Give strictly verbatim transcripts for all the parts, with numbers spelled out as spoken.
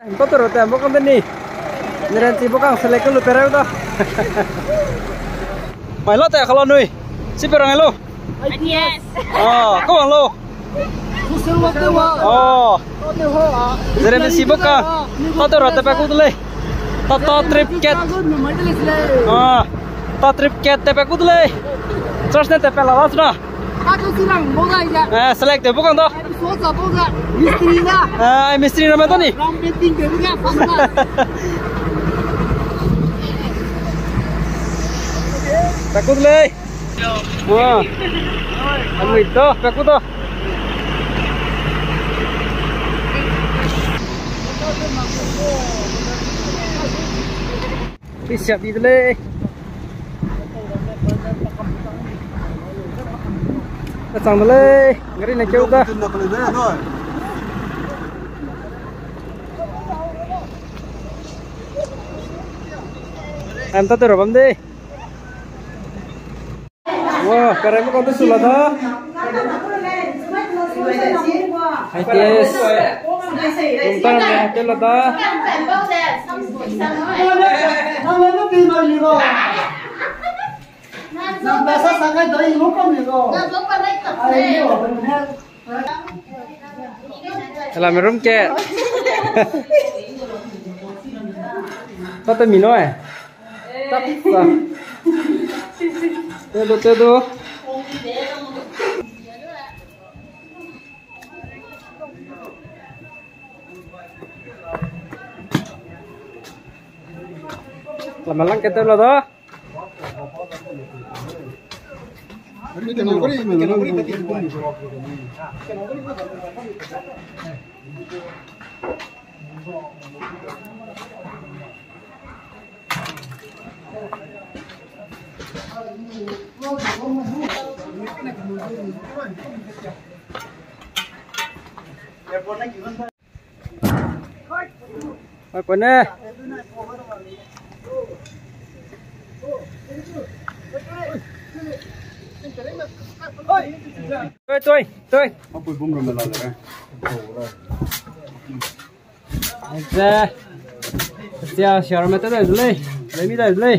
Em, kau tero te, bokang de ni. Nerenchi bokang select lu perau da. Mai lo te kala nui. Si perang lo. Yes. Ah, kau wang lo. Oh. Zere me si bokang. Kau tero te pe ku de lei. Tata trip cat. Ah. Tata trip cat te pe ku de lei. Church ne te pe la la sna. Eh, select te bokang da. Eh, mistri na me da ni. Pe ku de lei. Wah. Anui da, pe ku da. Pisiak di de lei. Kachang de lei. Gari ne keu da. Em, ta te ro bam de. Wah, karai mo kau te su la da. Hai, yes. Tum ta me te la da. Ela me room ke. Ta te mi no e. Tap, tap. Tedo, tedo. Lama lang ke tew la da. Oi, pone. Toi, toi, toi. Ze. Sia, sia rame te dai lei. Lei mi dai lei.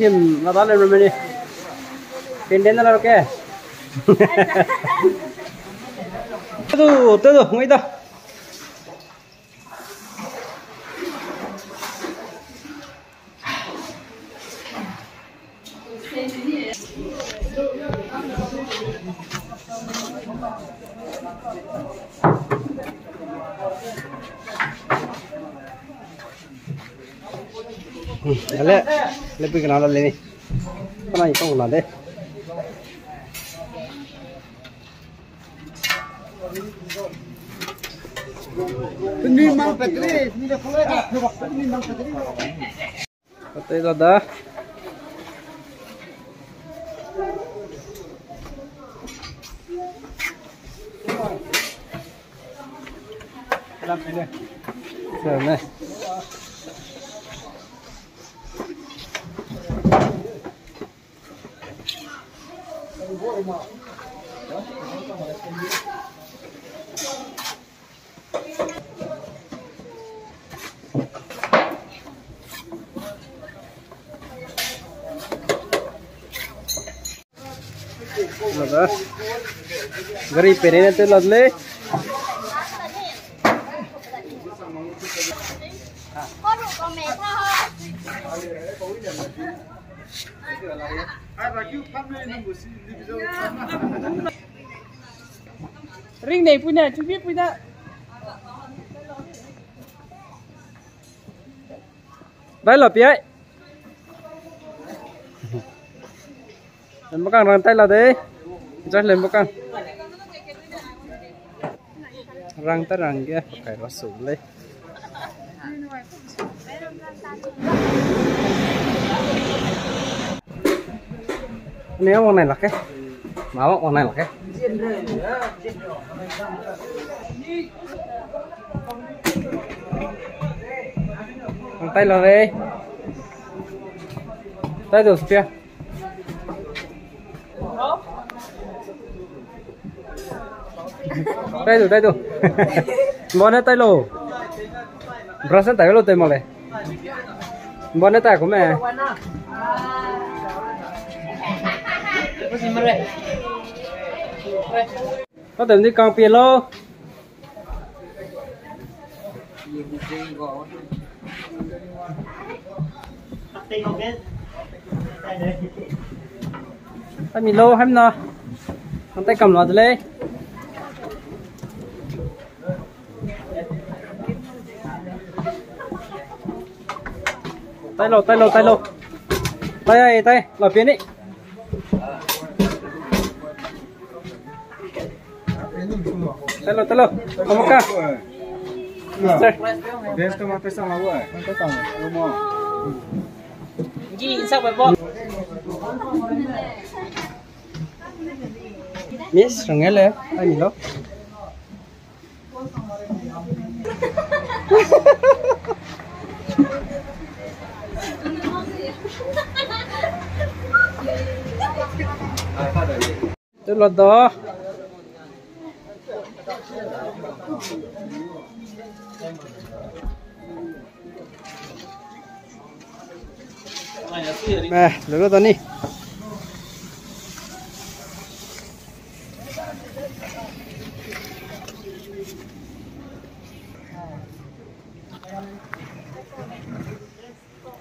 Him, na da le rame ni. Pin den na la ke. Tedu, tedu, ngai da. Hmm, ale, le pui kena la le ni. Kana i kau na de. Patei da da. Sene. Gari pene ne te la de lei. Ring nei pui ne, chubi pui da. Bai la pi ai. Lembakang rang tai la de. Just lembakang. Rang ta rang ge, pakai ra su lei. Ni wang nai lak ke. Ma wang nai lak ke. Ang tai la lei. Tai du, Sophia. Tai du, tai du. Mbane tai lo. Brush tai lo tai mo le. Mbane tai ku me. Ka tem di kang pie lo. Hai mi lo, hai mi na. Ang tai kam la de lei. Tai lo, tai lo, tai lo. Tai ai, tai. La pie ni. Hello, hello. Kamu ka? Mister. Best to mata sama wa. Mata sama. Romo. Gi insa bebo. Miss, rangele, ai mi lo. Te lo da. Eh, lo lo da ni.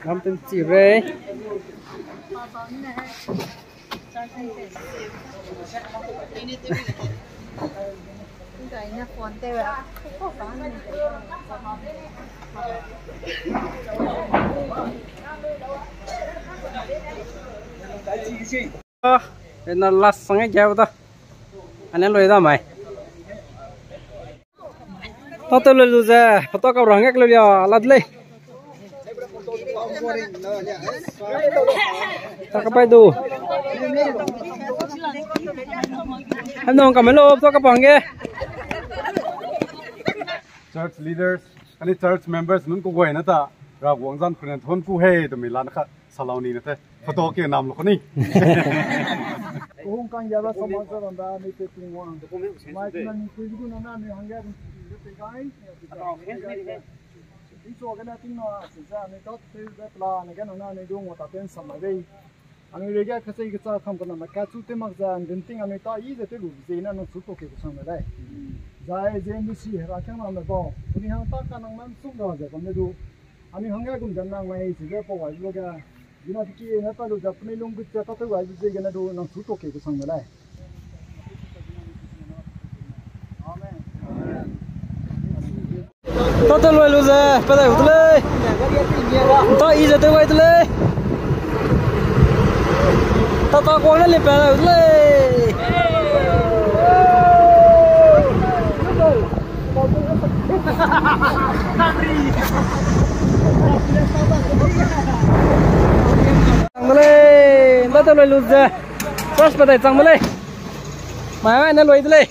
Ram tem chi rei. Ah, ena last sang e gau da. Ane loi da mai. Tâtew loi lu ze, photo kau ra hangge keleu lia, la de lei. Ta kapai du. Hem nong kam lo, photo kapa hangge. Church leaders, kane church members nun ku guai na ta, Ravguangc zan pene thon ku hei, temi lan kha, salau ni na te. Photo ke nam lo kuni. Kuhung kang ya ba sama sa ran da ni te ting wang. Mai na ni te gu na na ni hangge rin ti de te gai. Ni so ga na ting na se za ni ta te de pla ni ga na ni du ngo ta ten sama dei. Ani rege kase ke cha kam kana ma ka chu te mak za din ting ani ta i ze te lu ze na nang chu to ke sang na dai. Zai ze ni si ra kang na me ba. Ni hang ta ka nang man sung da ze kam ne du. Ani hangge gum dan nang mai si ze pa wai lo ga. Gina tiki na ta lu ze puni lung gut ze ta te wai ze gene du nang chu to ke sang na dai. Ta te loi lu ze, pe dai u de lei. Ta i ze te wai de lei. Ta ta kuang ne li pe dai u de lei. Chang de lei, ta te loi lu ze. First pe dai chang de lei. Mai ne loi de lei.